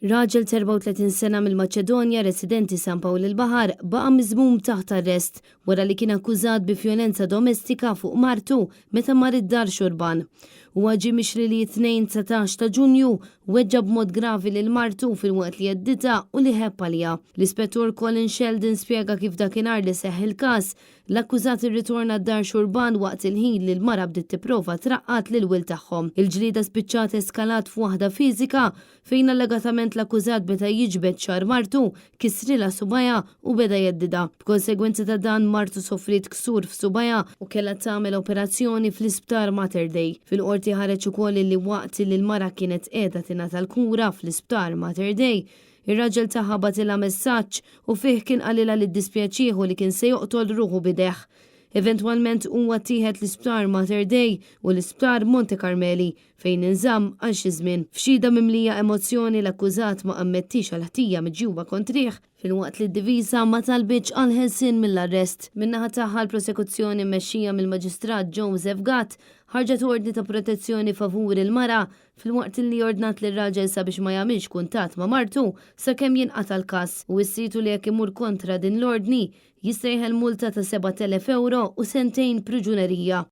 Raġel ta' 34 sena mill-Maċedonja residenti San Pawl il-Baħar baqa' miżmum taħt arrest wara li kien akkużat bi vjolenza domestika fuq martu meta mar id-dar xurban. Huwa ġie mixli li t-Tnejn 19 ta' Ġunju weġġa' b'mod gravi lil martu filwaqt li għedditha u li ħebb għaliha. L-Ispettur Colin Sheldon spjega kif dakinhar li seħħ il-każ, L-akkużat irritorna d-dar xurban waqt il-ħin li l-mara bdiet tipprova traqqad lil wild tagħhom. Il-ġlieda spiċċat eskalat f'waħda fiżika fejn allegatament l-akkużat beda jiġbed xagħar martu, kissrilha subgħajha u beda jheddidha. B'konsegwenza ta' dan martu sofriet ksur f'subgħajha u kellha tagħmel operazzjoni fl-Isptar Mater Dei. Fil-Qorti ħareġ ukoll illi waqt li l-mara kienet qiegħda tingħata l-kura fl-Isptar Mater Dei, Ir-raġel tagħha bagħtilha messaġġ u fih kien qalilha li ddispjaċih u li kien se joqtol ruħu b'idejh. Eventwalment huwa ttieħed l-Isptar Mater Dei u l-Isptar Monte Carmeli fejn inżamm għal xi żmien. F'xhieda mimlija emozzjoni l-akkużat ma ammettix għall-ħtija miġjuba kontrih, filwaqt li d-difiża ma talbitx għall-ħelsien mill-arrest. Min-naħa tagħha l-prosekuzzjoni mmexxija mill-Maġistrat Joseph Gatt ħarġet ordni ta' protezzjoni favur il-mara filwaqt li ordnat lir-raġel sabiex ma jagħmilx kuntatt ma' martu sakemm jinqata' l-każ u wissitu li jekk imur kontra din l-ordni jista' jeħel multa ta' 7,000 ewro u sentejn priġunerija.